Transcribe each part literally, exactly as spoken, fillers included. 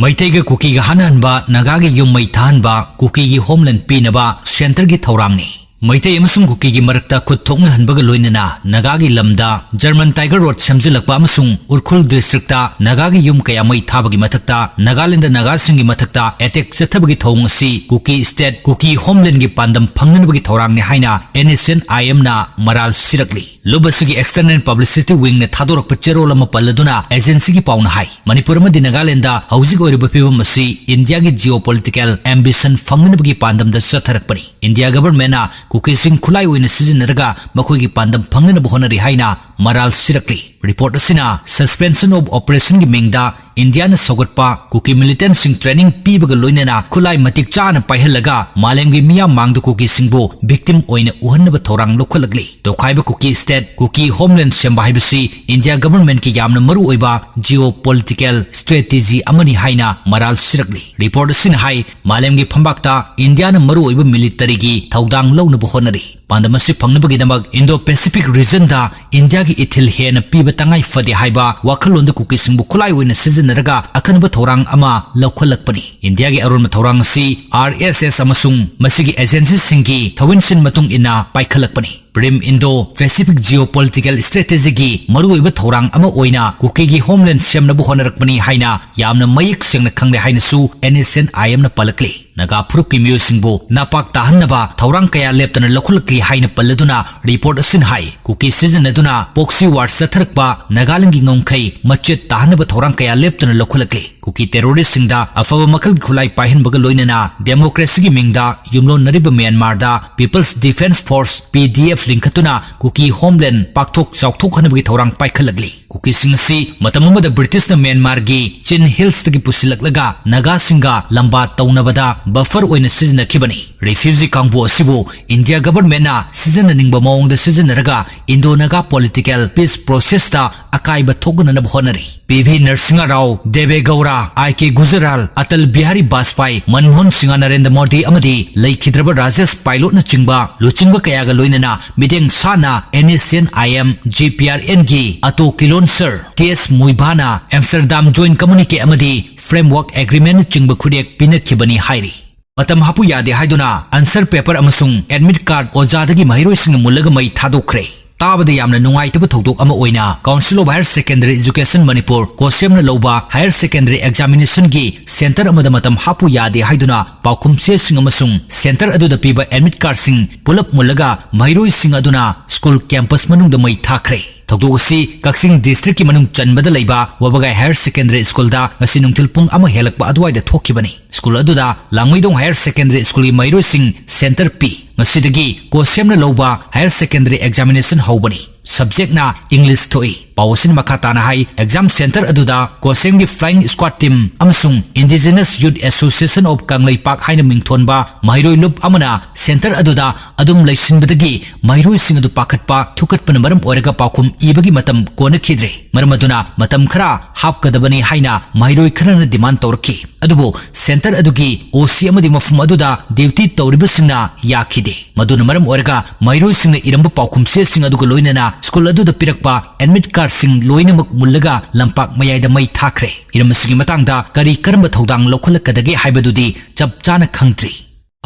ꯃꯩꯇꯩꯒ ꯀꯨꯀꯤꯒ ꯍꯥꯟꯅꯍꯟꯕ, ꯅꯥꯒꯥꯒꯤ ꯌꯨꯝ ꯃꯩ ꯊꯥꯍꯟꯕ, ꯀꯨꯀꯤꯒꯤ ꯍꯣꯝꯂꯦꯟ ꯄꯤꯅꯕ ꯁꯦꯟꯇꯔꯒꯤ ꯊꯧꯔꯥꯡꯅꯤ꯫ ꯃꯩꯇꯩ ꯑꯃꯁꯨꯡ ꯀꯨꯀꯤꯒꯤ ꯃꯔꯛꯇ ꯈꯨꯠ ꯊꯣꯛꯅꯍꯟꯕꯒ ꯂꯣꯏꯅꯅ ꯅꯥꯒꯥꯒꯤ ꯂꯝꯗ ꯖꯔꯃꯟ ꯇꯥꯏꯒꯔ ꯔꯣꯗ ꯁꯦꯝꯖꯤꯜꯂꯛꯄ ꯑꯃꯁꯨꯡ ꯎꯔꯈꯨꯜ ꯗꯤꯁꯇ꯭ꯔꯤꯛꯇ ꯅꯥꯒꯥꯒꯤ ꯌꯨꯝ ꯀꯌꯥ ꯃꯩ ꯊꯥꯕꯒꯤ ꯃꯊꯛꯇ ꯅꯥꯒꯥꯂꯦꯟꯗ ꯅꯥꯒꯥꯁꯤꯡꯒꯤ ꯃꯊꯛꯇ ꯑꯦꯇꯦꯛ ꯆꯠꯊꯕꯒꯤ ꯊꯧꯑꯣꯡ ꯑꯁꯤ ꯀꯨꯀꯤ ꯁ꯭ꯇꯦꯠ, ꯀꯨꯀꯤ ꯍꯣꯝꯂꯦꯟꯒꯤ ꯄꯥꯟꯗꯝ ꯐꯪꯅꯅꯕꯒꯤ ꯊꯧꯔꯥꯡꯅꯤ ꯍꯥꯏꯅ ꯑꯦꯟ ꯑꯦꯁ ꯑꯦꯟ ꯑꯥꯏ ꯑꯦꯝꯅ ꯃꯔꯥꯜ ꯁꯤꯔꯛꯂꯤ꯫ ꯂꯨꯞ ꯑꯁꯤꯒꯤ External Publicity Wingꯅ ꯊꯥꯗꯣꯔꯛꯄ ꯆꯦꯔꯣꯜ ꯑꯃ ꯄꯜꯂꯗꯨꯅ ꯑꯦꯖꯦꯟꯁꯤꯒꯤ ꯄꯥꯎꯅ ꯍꯥꯏ, ꯃꯅꯤꯄꯨꯔ ꯑꯃꯗꯤ ꯅꯥꯒꯥꯂꯦꯟꯗ ꯍꯧꯖꯤꯛ ꯑꯣꯏꯔꯤꯕ ꯐꯤꯕꯝ ꯑꯁꯤ ꯏꯟꯗꯤꯌꯥꯒꯤ geopolitical ambition ꯐꯪꯅꯅꯕꯒꯤ ꯄꯥꯟꯗꯝꯗ ꯆꯠꯊꯔꯛꯄꯅꯤ꯫ ꯏꯟꯗꯤꯌꯥ ꯒꯚꯔꯟꯃꯦꯟꯠꯅ ꯀꯨꯀꯤꯁꯤꯡ ꯈꯨꯠꯂꯥꯏ ꯑꯣꯏꯅ ꯁꯤꯖꯤꯟꯅꯔꯒ ꯃꯈꯣꯏꯒꯤ ꯄꯥꯟꯗꯝ ꯐꯪꯅꯅꯕ ꯍꯣꯠꯅꯔꯤ ꯍꯥꯏꯅ ꯃꯔꯥꯜ ꯁꯤꯔꯛꯂꯤ꯫ ꯔꯤꯄꯣꯔꯠ ꯑꯁꯤꯅ Suspension of Operationꯒꯤ ꯃꯤꯡꯗ ꯏꯟꯗꯤꯌꯥꯅ ꯁꯧꯒꯠꯄ ꯀꯨꯀꯤ ꯃꯤꯂꯤꯇꯦꯟꯠꯁꯤꯡ ꯇ꯭ꯔꯦꯅꯤꯡ ꯄꯤꯕꯒ ꯂꯣꯏꯅꯅ ꯈꯨꯠꯂꯥꯏ ꯃꯇꯤꯛ ꯆꯥꯅ ꯄꯥꯏꯍꯜꯂꯒ ꯃꯥꯂꯦꯝꯒꯤ ꯃꯤꯌꯥꯝ ꯃꯥꯡꯗ ꯀꯨꯀꯤꯁꯤꯡꯕꯨ victim ꯑꯣꯏꯅ ꯎꯍꯟꯅꯕ ꯊꯧꯔꯥꯡ ꯂꯧꯈꯠꯂꯛꯂꯤ꯫ ꯇꯣꯈꯥꯏꯕ ꯀꯨꯀꯤ ꯁ꯭ꯇꯦꯠ, ꯀꯨꯀꯤ ꯍꯣꯝꯂꯦꯟ ꯁꯦꯝꯕ ꯍꯥꯏꯕꯁꯤ ꯏꯟꯗꯤꯌꯥ ꯒꯚꯔꯟꯃꯦꯟꯠꯀꯤ ꯌꯥꯝꯅ ꯃꯔꯨꯑꯣꯏꯕ geopolitical strategy ꯑꯃꯅꯤ ꯍꯥꯏꯅ ꯃꯔꯥꯜ ꯁꯤꯔꯛꯂꯤ꯫ ꯔꯤꯄꯣꯔꯠ ꯑꯁꯤꯅ ꯍꯥꯏ, ꯃꯥꯂꯦꯝꯒꯤ ꯐꯝꯕꯥꯛꯇ ꯏꯟꯗꯤꯌꯥꯅ ꯃꯔꯨꯑꯣꯏꯕ ꯃꯤꯂꯤꯇꯔꯤꯒꯤ ꯊꯧꯗꯥꯡ ꯂꯧꯅꯕ ꯍꯣꯠꯅꯔꯤ꯫ ꯄꯥꯟꯗꯝ ꯑꯁꯤ ꯐꯪꯅꯕꯒꯤꯗꯃꯛ Indo-Pacific regionꯗ ꯏꯟꯗꯤꯌꯥꯒꯤ ꯏꯊꯤꯜ ꯍꯦꯟꯅ ꯄꯤꯕ ꯇꯉꯥꯏ ꯐꯗꯦ ꯍꯥꯏꯕ ꯋꯥꯈꯜꯂꯣꯟꯗ ꯀꯨꯀꯤꯁꯤꯡꯕꯨ ꯈꯨꯠꯂꯥꯏ ꯑꯣꯏꯅ ꯁꯤꯖꯤꯟꯅꯔꯒ ꯑꯀꯟꯕ ꯊꯧꯔꯥꯡ ꯑꯃ ꯂꯧꯈꯠꯂꯛꯄꯅꯤ꯫ ꯏꯟꯗꯤꯌꯥꯒꯤ ꯑꯔꯣꯟꯕ ꯊꯧꯔꯥꯡ ꯑꯁꯤ ꯑꯥꯔ ꯑꯦꯁ ꯑꯦꯁ ꯑꯃꯁꯨꯡ ꯃꯁꯤꯒꯤ ꯑꯦꯖꯦꯟꯁꯤꯁꯤꯡꯒꯤ ꯊꯧꯑꯣꯏꯟꯁꯤꯟ ꯃꯇꯨꯡ ꯏꯟꯅ ꯄꯥꯏꯈꯠꯂꯛꯄꯅꯤ꯫ Prim Indo-Pacific geopolitical strategyꯒꯤ ꯃꯔꯨꯑꯣꯏꯕ ꯊꯧꯔꯥꯡ ꯑꯃ ꯑꯣꯏꯅ ꯀꯨꯀꯤꯒꯤ ꯍꯣꯝꯂꯦꯟ ꯁꯦꯝꯅꯕ ꯍꯣꯠꯅꯔꯛꯄꯅꯤ ꯍꯥꯏꯅ ꯌꯥꯝꯅ ꯃꯌꯦꯛ ꯁꯦꯡꯅ ꯈꯪꯂꯦ ꯍꯥꯏꯅꯁꯨ ꯑꯦꯟ ꯑꯦꯁ ꯑꯦꯟ ꯑꯥꯏ ꯑꯦꯝꯅ ꯄꯜꯂꯛꯂꯤ꯫ ꯅꯥꯒꯥ ꯐꯨꯔꯨꯞꯀꯤ ꯃꯤꯑꯣꯏꯁꯤꯡꯕꯨ ꯅꯥꯄꯥꯛ ꯇꯥꯍꯟꯅꯕ ꯊꯧꯔꯥꯡ ꯀꯌꯥ ꯂꯦꯞꯇꯅ ꯂꯧꯈꯠꯂꯛꯂꯤ ꯍꯥꯏꯅ ꯄꯜꯂꯗꯨꯅ ꯔꯤꯄꯣꯔꯠ ꯑꯁꯤꯅ ꯍꯥꯏ, ꯀꯨꯀꯤ ꯁꯤꯖꯤꯟꯅꯗꯨꯅ proxy war ꯆꯠꯊꯔꯛꯄ ꯅꯥꯒꯥꯂꯦꯟꯒꯤ ꯉꯝꯈꯩ ꯃꯆꯦꯠ ꯇꯥꯍꯟꯅꯕ ꯊꯧꯔꯥꯡ ꯀꯌꯥ ꯂꯦꯞꯇꯅ ꯂꯧꯈꯠꯂꯛꯂꯤ꯫ ꯀꯨꯀꯤ ꯇꯦꯔꯣꯔꯤꯁ꯭ꯠꯁꯤꯡꯗ ꯑꯐꯕ ꯃꯈꯜꯒꯤ ꯈꯨꯠꯂꯥꯏ ꯄꯥꯏꯍꯟꯕꯒ ꯂꯣꯏꯅꯅ ꯗꯦꯃꯣꯀ꯭ꯔꯦꯁꯤꯒꯤ ꯃꯤꯡꯗ ꯌꯨꯝꯂꯣꯟꯅꯔꯤꯕ ꯃ꯭ꯌꯥꯟꯃꯥꯔꯗ People's Defence Force, ꯄꯤ ꯗꯤ ꯑꯦꯐ, ꯂꯤꯡꯈꯠꯇꯨꯅ ꯀꯨꯀꯤ ꯍꯣꯝꯂꯦꯟ ꯄꯥꯛꯊꯣꯛ ꯆꯥꯎꯊꯣꯛꯍꯟꯕꯒꯤ ꯊꯧꯔꯥꯡ ꯄꯥꯏꯈꯠꯂꯛꯂꯤ꯫ ꯀꯨꯀꯤꯁꯤꯡ ꯑꯁꯤ ꯃꯇꯝ ꯑꯃꯗ ꯕ꯭ꯔꯤꯇꯤꯁꯅ ꯃ꯭ꯌꯥꯟꯃꯥꯔꯒꯤ ꯆꯤꯟ ꯍꯤꯜꯁꯇꯒꯤ ꯄꯨꯁꯤꯜꯂꯛꯂꯒ ꯅꯥꯒꯥꯁꯤꯡꯒ ꯂꯝꯕꯥ ꯇꯧꯅꯕꯗ ꯕꯐꯔ ꯑꯣꯏꯅ ꯁꯤꯖꯤꯟꯅꯈꯤꯕꯅꯤ꯫ Refugee ꯀꯥꯡꯕꯨ ꯑꯁꯤꯕꯨ India governmentꯅ ꯁꯤꯖꯤꯟꯅꯅꯤꯡꯕ ꯃꯑꯣꯡꯗ ꯁꯤꯖꯤꯟꯅꯔꯒ Indo-Naga political peace processꯇ ꯑꯀꯥꯏꯕ ꯊꯣꯛꯍꯟꯅꯕ ꯍꯣꯠꯅꯔꯤ꯫ ꯄꯤ ꯚꯤ ꯅꯔꯁꯤꯡꯍ ꯔꯥꯎ, ꯗꯦꯕꯦ ꯒꯧꯔꯥ, ꯑꯥꯏ ꯀꯦ ꯒꯨꯖꯔꯥꯜ, ꯑꯇꯜ ꯕꯤꯍꯥꯔꯤ ꯕꯥꯖꯄꯥꯏ, ꯃꯟꯃꯣꯍꯟ ꯁꯤꯡꯍ, ꯅꯔꯦꯟꯗ꯭ꯔ ꯃꯣꯗꯤ ꯑꯃꯗꯤ ꯂꯩꯈꯤꯗ꯭ꯔꯕ ꯔꯥꯖꯦꯁ ꯄꯥꯏꯂꯣꯠꯅꯆꯤꯡꯕ ꯂꯨꯆꯤꯡꯕ ꯀꯌꯥꯒ ꯂꯣꯏꯅꯅ ꯃꯤꯠꯌꯦꯡ ꯁꯥꯅ N S C N I M, G P R ꯑꯦꯟꯒꯤ Ato Kilonser, T S Muivah Amsterdam Joint Communique ꯑꯃꯗꯤ Framework Agreementꯅꯆꯤꯡꯕ ꯈꯨꯠꯌꯦꯛ ꯄꯤꯅꯈꯤꯕꯅꯤ ꯍꯥꯏꯔꯤ꯫ ꯃꯇꯝ ꯍꯥꯞꯄꯨ ꯌꯥꯗꯦ ꯍꯥꯏꯗꯨꯅ answer paper ꯑꯃꯁꯨꯡ admit card ꯑꯣꯖꯥꯗꯒꯤ ꯃꯍꯩꯔꯣꯏꯁꯤꯡꯅ ꯃꯨꯜꯂꯒ ꯃꯩ ꯊꯥꯗꯣꯛꯈ꯭ꯔꯦ꯫ ꯇꯥꯕꯗ ꯌꯥꯝꯅ ꯅꯨꯡꯉꯥꯏꯇꯕ ꯊꯧꯗꯣꯛ ꯑꯃ ꯑꯣꯏꯅ Council of Higher Secondary Education Manipur, ꯀꯣꯁꯦꯝꯅ ꯂꯧꯕ higher secondary examinationꯒꯤ centre ꯑꯃꯗ ꯃꯇꯝ ꯍꯥꯞꯄꯨ ꯌꯥꯗꯦ ꯍꯥꯏꯗꯨꯅ ꯄꯥꯎꯈꯨꯝ ꯆꯦꯁꯤꯡ ꯑꯃꯁꯨꯡ centre ꯑꯗꯨꯗ ꯄꯤꯕ admit cardꯁꯤꯡ ꯄꯨꯂꯞ ꯃꯨꯜꯂꯒ ꯃꯍꯩꯔꯣꯏꯁꯤꯡ ꯑꯗꯨꯅ school campus ꯃꯅꯨꯡꯗ ꯃꯩ ꯊꯥꯈ꯭ꯔꯦ꯫ ꯊꯧꯗꯣꯛ ꯑꯁꯤ ꯀꯛꯆꯤꯡ districtꯀꯤ ꯃꯅꯨꯡ ꯆꯟꯕꯗ ꯂꯩꯕ ꯋꯥꯕꯒꯥꯏ Higher Secondary Schoolꯗ ꯉꯁꯤ ꯅꯨꯡꯊꯤꯜ ꯄꯨꯡ ꯑꯃ ꯍꯦꯜꯂꯛꯄ ꯑꯗꯨꯋꯥꯏꯗ ꯊꯣꯛꯈꯤꯕꯅꯤ꯫ School ꯑꯗꯨꯗ ꯂꯥꯡꯃꯩꯗꯣꯡ Higher Secondary Schoolꯒꯤ ꯃꯍꯩꯔꯣꯏꯁꯤꯡ centre ꯄꯤ꯫ ꯉꯁꯤꯗꯒꯤ ꯀꯣꯁꯦꯝꯅ ꯂꯧꯕ higher secondary examination ꯍꯧꯕꯅꯤ꯫ Subjectꯅ English ꯊꯣꯛꯏ꯫ ꯄꯥꯎ ꯑꯁꯤꯅ ꯃꯈꯥ ꯇꯥꯅ ꯍꯥꯏ, exam centre ꯑꯗꯨꯗ ꯀꯣꯁꯦꯝꯒꯤ Flying Squad Team ꯑꯃꯁꯨꯡ Indigenous Youth Association of Kangleipak ꯍꯥꯏꯅ ꯃꯤꯡꯊꯣꯟꯕ ꯃꯍꯩꯔꯣꯏ ꯂꯨꯞ ꯑꯃꯅ centre ꯑꯗꯨꯗ ꯑꯗꯨꯝ ꯂꯩꯁꯤꯟꯕꯗꯒꯤ ꯃꯍꯩꯔꯣꯏꯁꯤꯡ ꯑꯗꯨ ꯄꯥꯈꯠꯄ ꯊꯨꯀꯠꯄꯅ ꯃꯔꯝ ꯑꯣꯏꯔꯒ ꯄꯥꯎꯈꯨꯝ ꯏꯕꯒꯤ ꯃꯇꯝ ꯀꯣꯟꯅꯈꯤꯗ꯭ꯔꯦ꯫ ꯃꯔꯝ ꯑꯗꯨꯅ ꯃꯇꯝ ꯈꯔ ꯍꯥꯞꯀꯗꯕꯅꯤ ꯍꯥꯏꯅ ꯃꯍꯩꯔꯣꯏ ꯈꯔꯅ demand ꯇꯧꯔꯛꯈꯤ꯫ ꯑꯗꯨꯕꯨ centre ꯑꯗꯨꯒꯤ ꯑꯣ ꯁꯤ ꯑꯃꯗꯤ ꯃꯐꯝ ꯑꯗꯨꯗ duty ꯇꯧꯔꯤꯕꯁꯤꯡꯅ ꯌꯥꯈꯤꯗꯦ꯫ ꯃꯗꯨꯅ ꯃꯔꯝ ꯑꯣꯏꯔꯒ ꯃꯍꯩꯔꯣꯏꯁꯤꯡꯅ ꯏꯔꯝꯕ ꯄꯥꯎꯈꯨꯝ ꯆꯦꯁꯤꯡ ꯑꯗꯨꯒ ꯂꯣꯏꯅꯅ school ꯑꯗꯨꯗ ꯄꯤꯔꯛꯄ admit cardꯁꯤꯡ ꯂꯣꯏꯅꯃꯛ ꯃꯨꯜꯂꯒ ꯂꯝꯄꯥꯛ ꯃꯌꯥꯏꯗ ꯃꯩ ꯊꯥꯈ꯭ꯔꯦ꯫ ꯍꯤꯔꯝ ꯑꯁꯤꯒꯤ ꯃꯇꯥꯡꯗ ꯀꯔꯤ ꯀꯔꯝꯕ ꯊꯧꯗꯥꯡ ꯂꯧꯈꯠꯂꯛꯀꯗꯒꯦ ꯍꯥꯏꯕꯗꯨꯗꯤ ꯆꯞ ꯆꯥꯅ ꯈꯪꯗ꯭ꯔꯤ꯫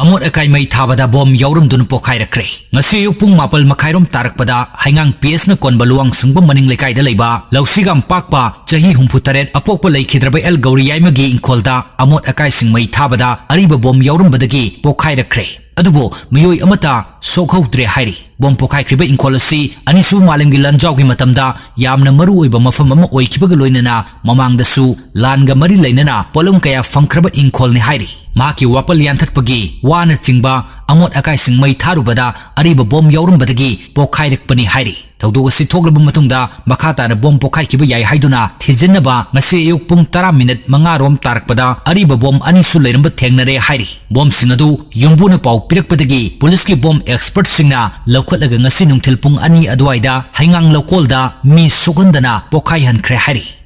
ꯑꯃꯣꯠ ꯑꯀꯥꯏ ꯃꯩ ꯊꯥꯕꯗ bomb ꯌꯥꯎꯔꯝꯗꯨꯅ ꯄꯣꯈꯥꯏꯔꯛꯈ꯭ꯔꯦ꯫ ꯉꯁꯤ ꯑꯌꯨꯛ ꯄꯨꯡ ꯃꯥꯄꯜ ꯃꯈꯥꯏꯔꯣꯝ ꯇꯥꯔꯛꯄꯗ ꯍꯩꯉꯥꯡ ꯄꯤ ꯑꯦꯁꯅ ꯀꯣꯟꯕ ꯂꯨꯋꯥꯡꯁꯪꯕꯝ ꯃꯅꯤꯡ ꯂꯩꯀꯥꯏꯗ ꯂꯩꯕ ꯂꯧꯁꯤꯒꯥꯝ ꯄꯥꯛꯄ ꯆꯍꯤ ꯍꯨꯝꯐꯨ ꯇꯔꯦꯠ ꯑꯄꯣꯛꯄ ꯂꯩꯈꯤꯗ꯭ꯔꯕ ꯑꯦꯜ ꯒꯧꯔꯤꯌꯥꯏꯃꯒꯤ ꯏꯪꯈꯣꯜꯗ ꯑꯃꯣꯠ ꯑꯀꯥꯏꯁꯤꯡ ꯃꯩ ꯊꯥꯕꯗ ꯑꯔꯤꯕ bomb ꯌꯥꯎꯔꯝꯕꯗꯒꯤ ꯄꯣꯈꯥꯏꯔꯛꯈ꯭ꯔꯦ꯫ ꯑꯗꯨꯕꯨ ꯃꯤꯑꯣꯏ ꯑꯃꯠꯇ ꯁꯣꯛꯍꯧꯗ꯭ꯔꯦ ꯍꯥꯏꯔꯤ꯫ Bomb ꯄꯣꯈꯥꯏꯈ꯭ꯔꯤꯕ ꯏꯪꯈꯣꯜ ꯑꯁꯤ ꯑꯅꯤꯁꯨꯕ ꯃꯥꯂꯦꯝꯒꯤ ꯂꯥꯟꯖꯥꯎꯒꯤ ꯃꯇꯝꯗ ꯌꯥꯝꯅ ꯃꯔꯨ ꯑꯣꯏꯕ ꯃꯐꯝ ꯑꯃ ꯑꯣꯏꯈꯤꯕꯒ ꯂꯣꯏꯅꯅ ꯃꯃꯥꯡꯗꯁꯨ ꯂꯥꯟꯒ ꯃꯔꯤ ꯂꯩꯅꯅ ꯄꯣꯠꯂꯝ ꯀꯌꯥ ꯐꯪꯈ꯭ꯔꯕ ꯏꯪꯈꯣꯜꯅꯤ ꯍꯥꯏꯔꯤ꯫ ꯃꯍꯥꯛꯀꯤ ꯋꯥꯄꯜ ꯌꯥꯟꯊꯠꯄꯒꯤ ꯋꯥꯅꯆꯤꯡꯕ ꯑꯃꯣꯠ ꯑꯀꯥꯏꯁꯤꯡ ꯃꯩ ꯊꯥꯔꯨꯕꯗ ꯑꯔꯤꯕ bomb ꯌꯥꯎꯔꯝꯕꯗꯒꯤ ꯄꯣꯈꯥꯏꯔꯛꯄꯅꯤ ꯍꯥꯏꯔꯤ꯫ ꯊꯧꯗꯣꯛ ꯑꯁꯤ ꯊꯣꯛꯂꯕ ꯃꯇꯨꯡꯗ ꯃꯈꯥ ꯇꯥꯅ ꯕꯣꯝ ꯄꯣꯈꯥꯏꯈꯤꯕ ꯌꯥꯏ ꯍꯥꯏꯗꯨꯅ ꯊꯤꯖꯤꯟꯅꯕ ꯉꯁꯤ ꯑꯌꯨꯛ ꯄꯨꯡ ꯇꯔꯥ ꯃꯤꯅꯤꯠ ꯃꯉꯥ ꯔꯣꯝ ꯇꯥꯔꯛꯄꯗ ꯑꯔꯤꯕ ꯕꯣꯝ ꯑꯅꯤꯁꯨ ꯂꯩꯔꯝꯕ ꯊꯦꯡꯅꯔꯦ ꯍꯥꯏꯔꯤ꯫ ꯕꯣꯝꯁꯤꯡ ꯑꯗꯨ ꯌꯨꯝꯕꯨꯅ ꯄꯥꯎ ꯄꯤꯔꯛꯄꯗꯒꯤ ꯄꯨꯂꯤꯁꯀꯤ ꯕꯣꯝ ꯑꯦꯛꯁꯄꯔꯠꯁꯤꯡꯅ ꯂꯧꯈꯠꯂꯒ ꯉꯁꯤ ꯅꯨꯡꯊꯤꯜ ꯄꯨꯡ ꯑꯅꯤ ꯑꯗꯨꯋꯥꯏꯗ ꯍꯩꯉꯥꯡ ꯂꯧꯀꯣꯜꯗ ꯃꯤ ꯁꯣꯛꯍꯟꯗꯅ ꯄꯣꯈꯥꯏꯍꯟꯈ꯭ꯔꯦ ꯍꯥꯏꯔꯤ꯫